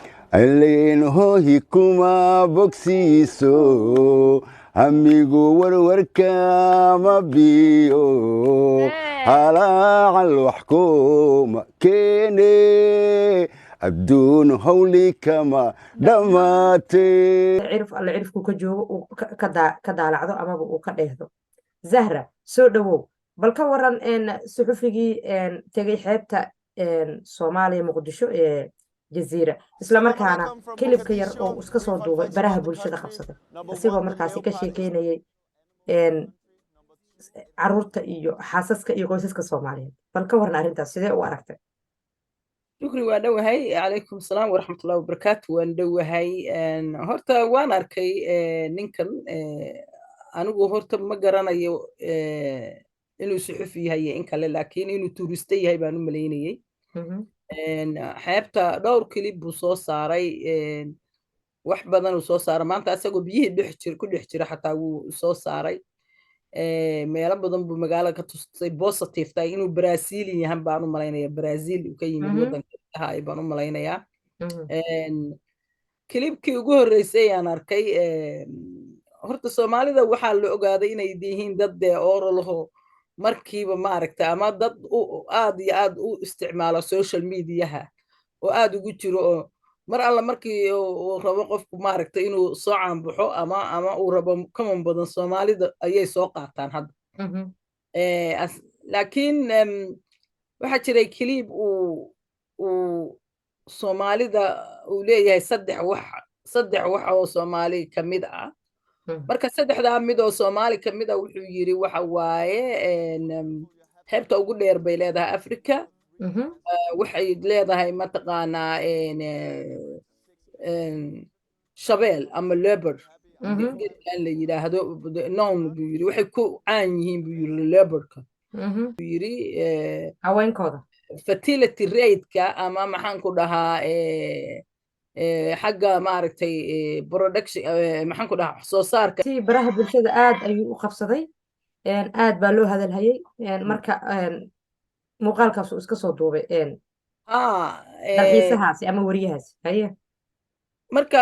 Allayn hoohi kuma bogsiiso, hamigu warwarkama biyo, halaacal wax kuma keene, adduun hawli kama dhammaate. Cirif alle cirifku ka joogo uu ka daalacdo amaba uu ka dheehdo. Zahra, soo dhowow. Bal ka waran suxufigii tegay xeebta Soomaaliya, Muqdisho ee Jaziira, isla markaana clipka yar oo iska soo duubay baraha bulshada qabsaday, isagoo markaasi ka sheekeynayay caruurta iyo xaasaska iyo qoysaska Soomaaliyeed? Bal ka waran arrintaas, sidee u aragtay? Shukri, waa dhowahay. Calaykum asalaam waraxmatullahi wabarakaatu. Waan dhowahay. Horta waan arkay ninkan. Anigu horta ma garanayo inuu suxufi yahay iyo in kale, laakiin inuu tourist yahay baan u malaynayey. Xeebta dhowr clip buu soo saaray, wax badan uu soo saaray maanta, asagoo biyihii dhex jir ku dhex jira xataa wuu soo saaray. Meelo badan buu magaalada ka tusay, positive tahay inuu Brazilian yahan baan u malaynaya, Brazil uu ka yimid, waddanka ahay baan u malaynayaa. Clipkii ugu horreysay aan arkay, horta Soomaalida waxaa la ogaaday inay yihiin dad dee ooralaho markiiba maaragta, ama dad aad iyo aad u isticmaalo social mediaha oo aad ugu jiro, oo mar alla markii uu rabo qofku maaragta inuu soo caanbaxo ama uu rabo kaman badan, Soomaalida ayay soo qaataan hadda. Laakiin waxaa jiray clip uu Soomaalida uu leeyahay saddex wax, saddex wax oo Soomaali ka mid ah. Marka saddexdaa mid oo Soomaali ka mid ah wuxuu yidhi waxa waaye xeebta ugu dheer bay leedahay Africa, waxay leedahay mataqaanaa shabeel ama leopard geedkan la yidhaahdo nown buu yidhi, waxay ku caan yihiin buu yidhi leopardka buu yidhi. Haweenkooda. Fertility rate-ka ama maxaan ku dhahaa xagga maaragtay production, maxaan ku dhahaa wax soo saarka. Si baraha bulshada aad ayuu u qabsaday, aad baa loo hadalhayay. Marka muuqaalkaas uu iska soo duubay dalxiisahaasi ama weriyahaasi, haye. Marka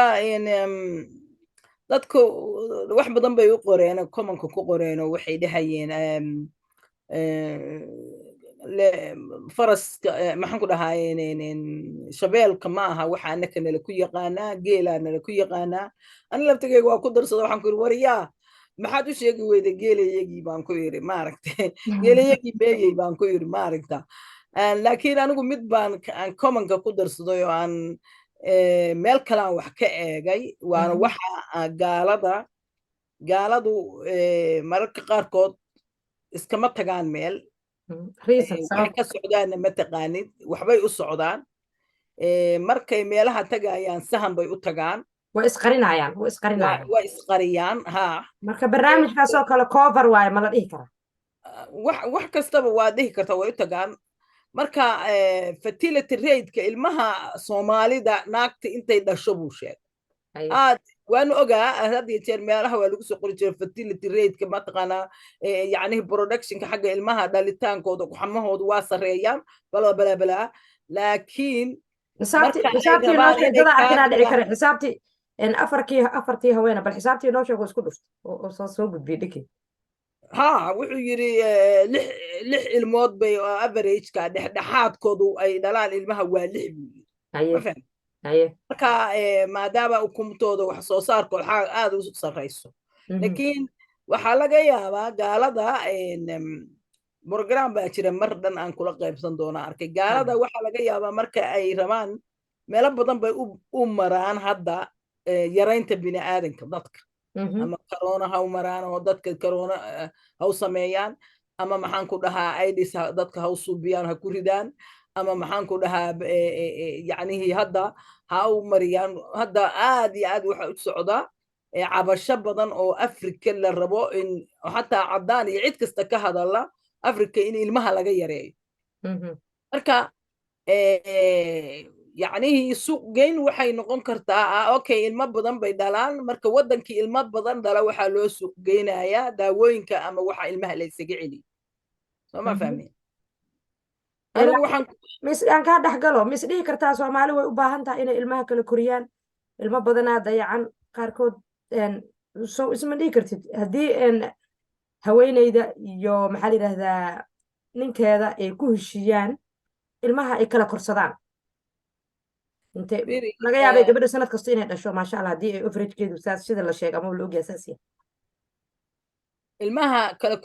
dadku wax badan bay u qoreen, commentka ku qoreen, oo waxay dhahayeen faraska, maxaan ku dhahaa, shabeelka ma aha waxa anaka nala ku yaqaanaa, geelaa nala ku yaqaanaa. Ani laftigeyga waa ku darsada, waxaan ku yidhi, "Waryaa, maxaad u sheegi weyday geelayagii?" baan ku yidhi, maaragtay, "Geelayagii meeyey?" baan ku yidhi, maaragta. Laakiin anigu mid baan aan commentka ku darsaday oo aan meel kale aan wax ka eegay, waana waxa gaaladu mararka qaarkood iskama tagaan meel. Reason. Waxay sabab ka socdaanna ma taqaanid, waxbay u socdaan. Markay meelaha tagayaan sahan bay u tagaan. Way isqarinayaan, way waa isqarinayaan. Waa isqariyaan, ha. Marka barnaamijkaas oo kale cover waaye ma la dhihi karaa? Wax kastaba waa dhihi karta. Way u tagaan. Marka fertility rate-ka ilmaha Soomaalida, naagta intay dhasho buu sheegay. Aad waanu ogaa, had iyo jeer meelaha waa lagu soo qori jiray fertility rate-ka, mataqaanaa, yacnihi productionka xagga ilmaha dhalitaankooda, kuxamahoodu waa sarreeyaan, bala bala bala, laakiin xisaabtii marka ay xisaabtii noo rabaan sheeg inay dadaa kaa arkinaa dhici dhigaan kara xisaabtii afartii haweena. Bal xisaabtii noo sheeg oo isku dhufto oo soo gudbiye dhiki. Ha, wuxuu yidhi lix ilmood bay oo averageka dhexdhexaadkoodu ay dhalaan ilmaha waa lix buu yidhi. Ma fahmi? Haye. Marka maadaama ukumtooda wax soo saarkooda aad u sarreyso, laakiin waxaa laga yaabaa gaalada program baa jira mar dhan aan kula qaybsan doona arkay. Gaalada waxaa laga yaabaa marka ay rabaan meelo badan bay u maraan hadda yaraynta bini aadanka dadka, ama corona ha u maraan oo dadka corona ha u sameeyaan, ama maxaan ku dhahaa AIDS dadka ha u suubiyaan, ha ku ridaan, ama maxaan ku dhahaa yacnihii hadda ha u mariyaan. Hadda aad iyo aad waxa u socda cabasho badan oo Afrika la rabo in xataa caddaan iyo cid kasta ka hadala Afrika in ilmaha laga yareeyo. Marka yacnihii suuq geyn waxay noqon kartaa, okay, ilmo badan bay dhalaan. Marka waddankii ilmo badan dhala waxaa loo suuq geynayaa daawooyinka ama waxa ilmaha la isaga celiyo. Soo ma fahmin? Anigu waxaan Mis aan kaa dhex galo, mis dhihi kartaa Soomaali way u baahan tahay inay ilmaha kala koriyaan? Ilmo badanaa dayacan qaarkood. So isma dhihi kartid haddii haweeneyda iyo, maxaa la yidhahdaa, ninkeeda ay ku heshiiyaan, ilmaha ay kala korsadaan, inte laga yaabay gabadha sanad kasta inay dhasho, maasha Allah, haddii ay average-keedu saas sida la sheega ama la ogyahay saas yahay? Ilmaha kala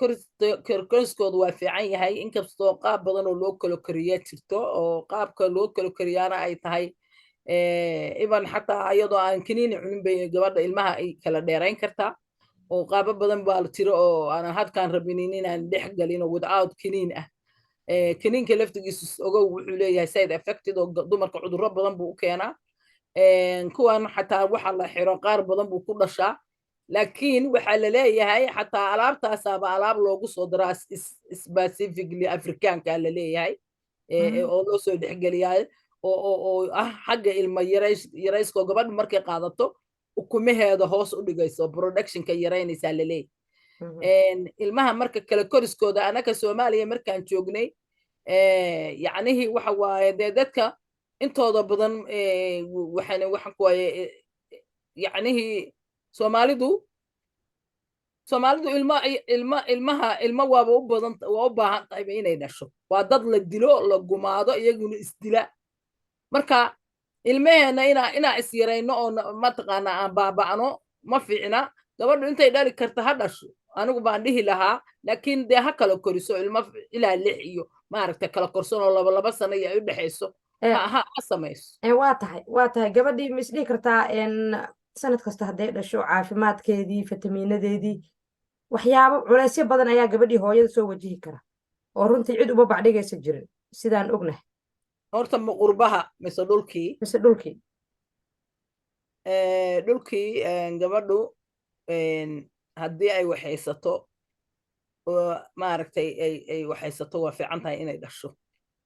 koriskooda waa fiican yahay, inkastoo qaab badan oo loo kala koriya jirto, oo qaabka loo kala koriyaana ay tahay iban xataa iyadoo aan kaniini cunin bay gabadha ilmaha ay kala dheerayn kartaa, oo qaabo badan baa jiro oo aanan hadkaan rabinin inaan dhex galin oo without kaniin ah. Kaniinka laftigiisu, ogow, wuxuu leeyahay side effected oo dumarka cudurro badan buu u keenaa. Kuwan xataa waxa la xiro qaar badan buu ku dhashaa, laakiin waxaa la leeyahay xataa alaabtaasaaba alaab loogu soo daraa specifically Afrikaanka la leeyahay oo loo soo dhexgeliyaa oo ah xagga ilma yarayskoo gabadha markay qaadato ukumaheeda hoos u dhigayso, productionka yaraynaysaa la leeyahay. Ilmaha marka kala koriskooda, anaka Soomaaliya markaan joognay, yacnihii waxa waaye dee dadka intooda badan waxaan waxaan ku waaye, yacnihii Soomaalidu ilma ilma ilmaha ilma waaba u badan, waa u baahan tahayba inay dhasho. Waa dad la dilo, la gumaado, iyaguna isdila. Marka ilmaheena inaa is yarayno oo mataqaanaa aan baaba'no ma fiicna. Gabadhu intay dhali karta ha dhasho, anigu baan dhihi lahaa, laakiin dee ha kala koriso ilmo ilaa lix iyo maaragta kala korsan oo laba laba sano iyo ay u dhexayso ha samayso. Waa tahay, waa tahay. Gabadhii ma isdhihi kartaa sanad kasta hadday dhasho, caafimaadkeedii, fitamiinadeedii, waxyaabo culeysyo badan ayaa gabadhii hooyada soo wajihi kara oo runtii cid uba bacdhigaysa jirin, sidaan ognahay? Horta ma qurbaha mise dhulkii? Mise dhulkii. Dhulkii gabadhu haddii ay waxaysato oo maaragtay ay waxaysato, waa fiican tahay inay dhasho.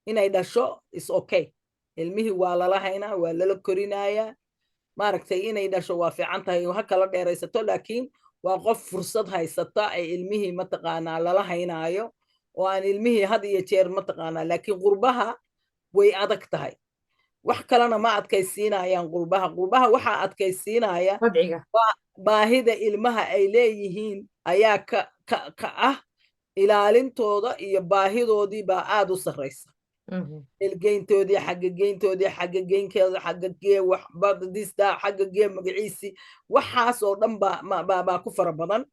Inay dhasho is okay, ilmihii waa lala haynaa, waa lala korinayaa. Maaragtay, inay dhasho waa fiican tahay, ha kala dheeraysato, laakiin waa qof fursad haysata ay ilmihii mataqaanaa lala haynaayo oo aan ilmihii had iyo jeer mataqaanaa. Laakiin qurbaha way adag tahay, wax kalena ma adkaysiinayaan qurbaha. Qurbaha waxaa adkaysiinaya wadciga. Baahida ilmaha ay leeyihiin ayaa ka ah ilaalintooda iyo baahidoodii baa aad u sarraysa. Ilgeyntoodii, xagga geyntoodii, xagga geynkeeda, xagga gee waxbadista, xagga gee magaciisii, waxaas oo dhan baa ku fara badan.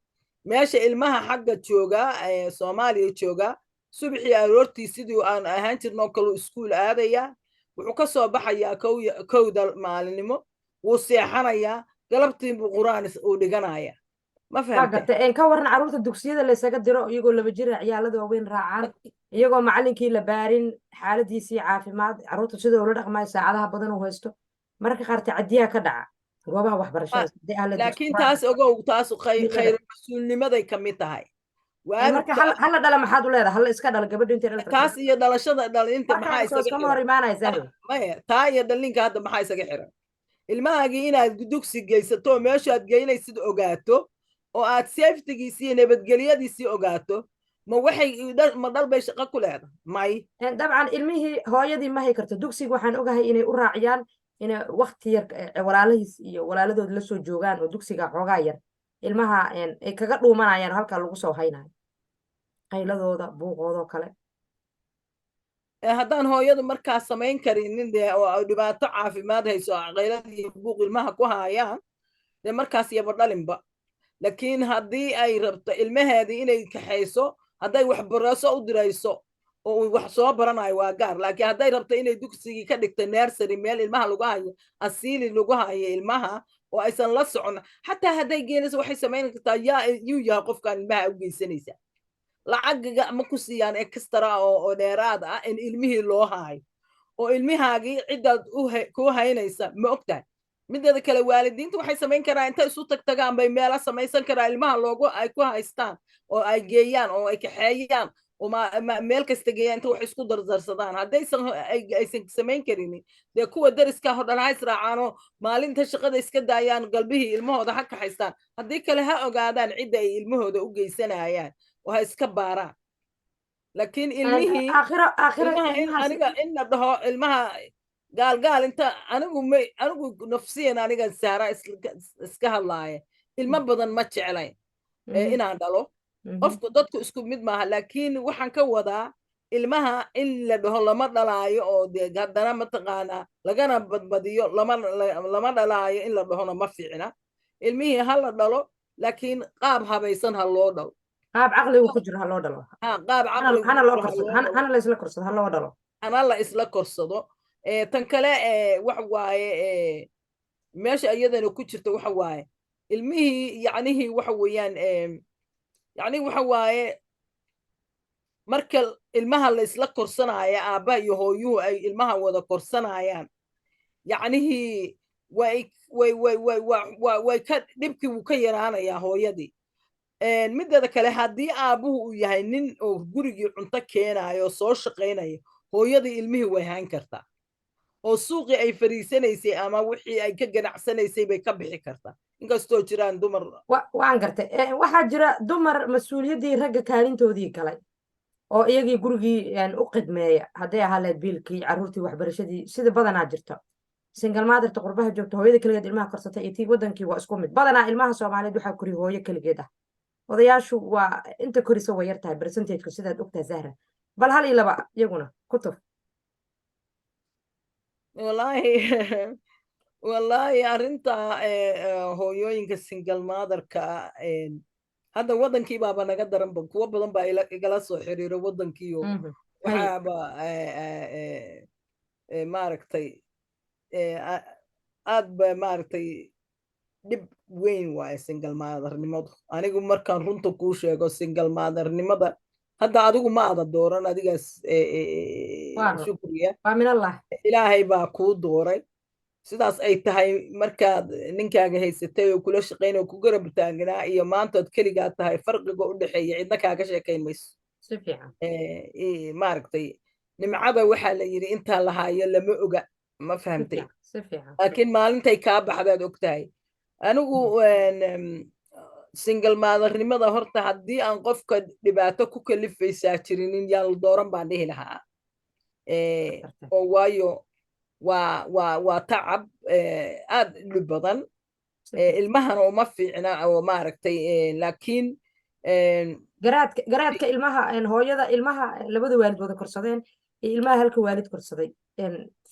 Meesha ilmaha xagga joogaa, Soomaaliya joogaa, subaxii aroortii sidii aan ahaan jirno kaluu iskuul aadayaa, wuxuu ka soo baxayaa 1da maalinimo, wuu seexanayaa, galabtii buu Qur'aan uu dhiganaya. Ma Waa fahamtay? gartay. Ka waran carruurta dugsiyada laysaga diro iyagoo 2 jira, ciyaalada waaweyn raacaan, iyagoo macalinkii la baarin xaaladiisii caafimaad, carruurta sida ula dhaqmayo, saacadaha badan uu haysto, mararka qaar tacadiyaa ka dhaca goobaha waxbarashada sidee ah la Laakiin dugsi? Taas ogow, taas Dugsiyada. khayr mas-uulnimaday ka mid tahay. Marka waalidka hala dhala maxaad u leedahay? Hala iska dhala gabadhu intay dhali karto. Taas iyo dhalashada dhalinta maxaa Markaa isaga iskama hor xiran? imaanaya, Zahra. Maya, taa iyo dhalinka hadda maxaa isaga xiran? Ilmahaagii inaad dugsi geysato oo meeshaad geynaysid ogaato oo aad safetygiisii iyo nabadgelyadiisii ogaato, ma waxay ma dhal bay shaqo ku leedahay? May. Dabcan ilmihii hooyadii ma hay karto. Dugsiga waxaan ogahay inay u raaciyaan inay wakti yar walaalahiis iyo walaaladood la soo joogaan, oo dugsiga xoogaa yar ilmaha ay kaga dhuumanayaan oo halkaa lagu soo haynayo qayladooda, buuqoodoo kale. Haddaan hooyadu markaas samayn karinin dee oo ay dhibaato caafimaad hayso, qaylada iyo buuq ilmaha ku haayaan, dee markaas yaba dhalinba. Laakiin haddii ay rabto ilmaheedii inay kaxayso, hadday waxbarasho u dirayso oo uu wax soo baranayo, waa gaar. Laakiin hadday rabto inay dugsigii ka dhigto nursery, meel ilmaha lagu hayo, asiili lagu hayo ilmaha oo aysan la socon, xataa hadday geenayso, waxay samayn kartaa: yaa yuu yahay qofkaan ilmaha u geysanaysa? Lacagaga ma ku siiyaan extra oo dheeraad ah in ilmihii loo haayo oo ilmihaagii ciddaad ku haynaysa ma ogtahay? Mideeda kale, waalidiinta waxay samayn karaan intay isu tagtagaan bay meelo samaysan karaa ilmaha loogu ay ku haystaan oo ay geeyaan oo ay kaxeeyaan oo meel kasta geeyaan, inta wax isku dardarsadaan. Haddaysan aysan samayn karinin, dee kuwa deriska oo dhan ha israacaanoo maalinta shaqada iska daayaan, galbihii ilmahooda ha kaxaystaan. Haddii kale ha ogaadaan cidda ay ilmahooda u geysanayaan oo ha iska baaraan. Laakiin ilmihii Aakhiro, aakhiro. Ilmaha in Ilmahaas. Aniga in la dhaho ilmaha gaal gaal inta anigu ma anigu nafsiyan, aniga Saara iska hadlaaya, ilmo badan ma jeclayn inaan dhalo. Qofku dadku isku mid maaha, laakiin waxaan ka wadaa ilmaha in la dhaho lama dhalaayo oo dee haddana mataqaanaa lagana badbadiyo, lama dhalaayo in la dhahona ma fiicna. Ilmihii ha la dhalo, laakiin qaab habaysan ha loo dhalo. Qaab caqligu ku jiro ha loo dhalo. Ha, qaab caqligu hana ku loo jiro ha korsado loo hana dhalo. Hana la isla korsado, ha loo dhalo. Hana la isla korsado. Tan kale waxa waaye, meesha iyadana ku jirta waxa waaye ilmihii yacnihii waxa weeyaan, yacni waxa waaye marka ilmaha la isla korsanaya, aabbaha iyo hooyuhu ay ilmaha wada korsanayaan, yacnihii way way way way way ka dhibkii wuu ka yaraanayaa hooyadii. Mideeda kale, haddii aabbuhu uu yahay nin oo gurigii cunto keenayo oo soo shaqaynayo, hooyadii ilmihii way hayn kartaa oo suuqii ay fariisanaysay ama wixii ay ka ganacsanaysay bay ka bixi kartaa, inkastoo jiraan dumar. Waan gartay. Waxaa jira dumar mas-uuliyaddii ragga kaalintoodii galay oo iyagii gurigii u qidmeeya, hadday ahaa lahayd biilkii carruurtii, waxbarashadii. Sida badanaa jirta single motherta qurbaha joogta, hooyada keligeed ilmaha korsatay iyo tii wadankii waa isku mid. Badanaa ilmaha Soomaaliyeed waxaa koriya hooyo keligeed ah. Odayaashu waa inta korisa way yar tahay percentageku, sidaad ogtahay, Zahra. Bal hal iyo laba iyaguna ku tuf. Wallaahi, wallaahi, arrinta hooyooyinka single motherka hadda wadankii baaba naga daranba. Kuwo badan baa igala soo xiriiro wadankiiyo. Waxaaba maaragtay, aad ba maaragtay dhib weyn waaye single mothernimadu. Anigu markaan runta kuu sheego, single mothernimada hadda adigu ma ada dooran adigaas. Waa run. Shukriya. Waa min Allah. Ilaahay baa kuu dooray. Sidaas ay tahay, markaad ninkaaga haysatay oo kula shaqaynay oo ku garab taagnaa iyo maantood keligaa tahay, farqiga u dhexeeya cidna kaaga sheekayn mayso. Si fiican. Maaragtay, nimcada waxaa la yidhi intaa lahaayo lama oga, ma Si fahamtay? fiican, si fiican. Laakiin maalintay kaa baxdaad og tahay. Anigu single mothernimada horta haddii aan qofka dhibaato ku kalifaysaa jirinin, yaan la dooran baan dhihi lahaa. Gartay. Oo waayo waa tacab aad u dhib badan. Si fiican. Ilmahana uma fiicna oo maaragtay, laakiin Garaadka ilmaha hooyada ilmaha labada waalid wada korsadeen iyo ilmaha halka waalid korsaday,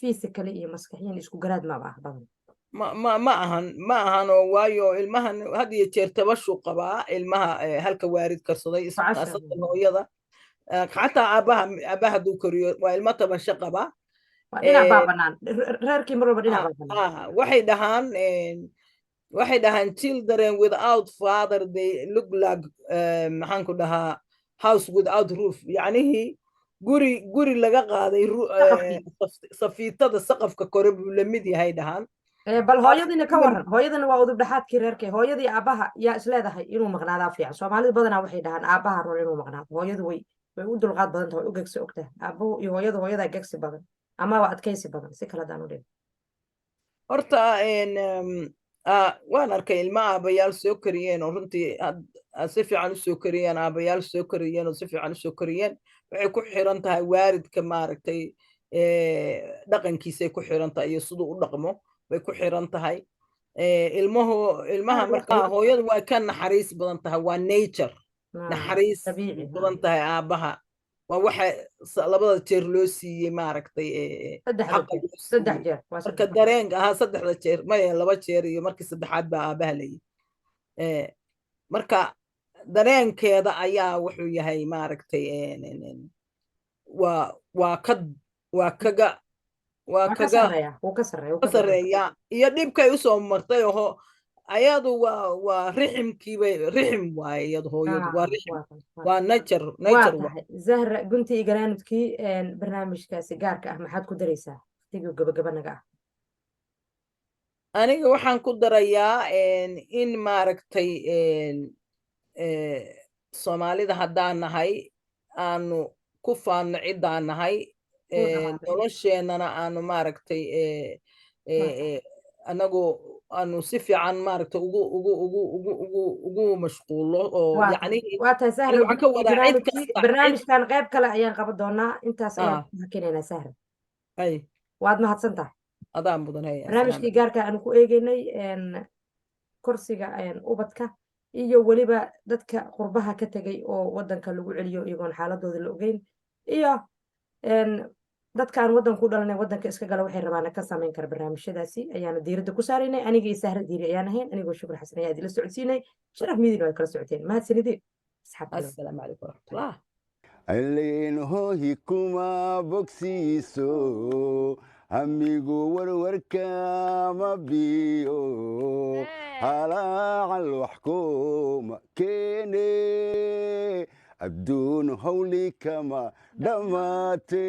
physically iyo maskaxiyan isku garaad maba ah badan. Ma ahan, ma ahan. Oo waayo ilmahan had iyo jeer tabashuu qabaa ilmaha halka waalid korsaday, Facasha. khaasatan hooyada. Xataa aabaha hadduu koriyo waa ilmo tabasho qaba. Waa dhinac baa banaan, reerkii mar walba dhinac baa banaan. Waxay dhahaan children without father, they look like, maxaan ku dhahaa, house without roof, yacnihii guri laga qaaday Saqafkii. Safiitada saqafka kore buu la mid yahay dhahaan. Bal hooyadiina ka waran. Hooyadana waa udub dhexaadkii reerkee. Hooyadii aabaha yaa isleedahay inuu maqnaadaa fiican? Soomaalida badanaa waxay dhahaan aabaha roon inuu maqnaado. Hooyadu way u dulqaad badan tahay, way u gegsi ogtahay. Aabuhu iyo hooyadu, hooyadaa gegsi badan ama waa adkaysi badan, si kale hadaan u dhigin. Horta waan arkay ilmo aabayaal soo koriyeen oo runtii si fiican u soo koriyeen, aabayaal soo koriyeen oo si fiican u soo koriyeen. Waxay ku xiran tahay waalidka, maaragtay, dhaqankiisay ku xiran tahay iyo siduu u dhaqmo bay ku xiran tahay. Ilmuhu ilmaha markaa hooyadu way ka naxariis badan tahay, waa nature, naxariis dabiici badan tahay aabbaha. Waa waxa labada jeer loo siiyey, maaragtay, saddexda xaqa jeer loo saddex siiyey. jeer waa Marka saddex. Dareenka ahaa saddexda jeer maya, laba jeer iyo markii saddexaad baa aabaha layii. Marka dareenkeeda ayaa wuxuu yahay, maaragtay, waa kaga waa waa ka kaga sarreeya, wuu ka sarreeya, wuu ka ka badan. Sarreeya iyo dhibkay usoo martay oho ayadu waa riximkiibay, rixim waaye iyadu, hooyadu waa rixim. Waa nature. Waa Nature waa tahay. Zahra, gunti iyo ganaanudkii barnaamijkaasi gaarka ah maxaad ku daraysaa waqtigii gabagabanaga ah? Aniga waxaan ku darayaa in, maaragtay, Soomaalida haddaan nahay aanu ku faanno ciddaan nahay. Kuu dhamaaday. Nolosheennana aanu, maaragtay, Waa anagoo Aanu si fiican maaragta ugu mashquulo oo Waa yacni waa tahay yani Sahra. Waxaan ka wadaa cid barnaamijkii kasta cid barnaamijkan qayb kale ayaan qaban doonaa. Intaas ayaan ku hakinaynaa, Sahra. Ay. Waad mahadsan tahay. Adaa mudan. Hay, assalaamu. Barnaamijkii gaarka aanu ku eegeynay korsiga ubadka iyo weliba dadka qurbaha ka tegay oo wadanka lagu celiyo iyagoon xaaladooda la ogeyn, iyo dadka aan wadanku u dhalanay wadanka iska gala waxay rabaana ka samayn kara, barnaamijyadaasi ayaanu diiradda ku saaraynay. Anigii Sahra Diiri ayaan ahayn, anigoo Shukri Xasan ayaa idinla socodsiinay. Sharaf Miidin waad kala socoteen. Mahadsanideen, asxaabta. Assalaamu calaykum waraxmatullah. Alleen hoohi kuma bogsiiso, hamigu warwarka ma biyo, halaacal wax kuma keene, adduun hawli kama dhammaate.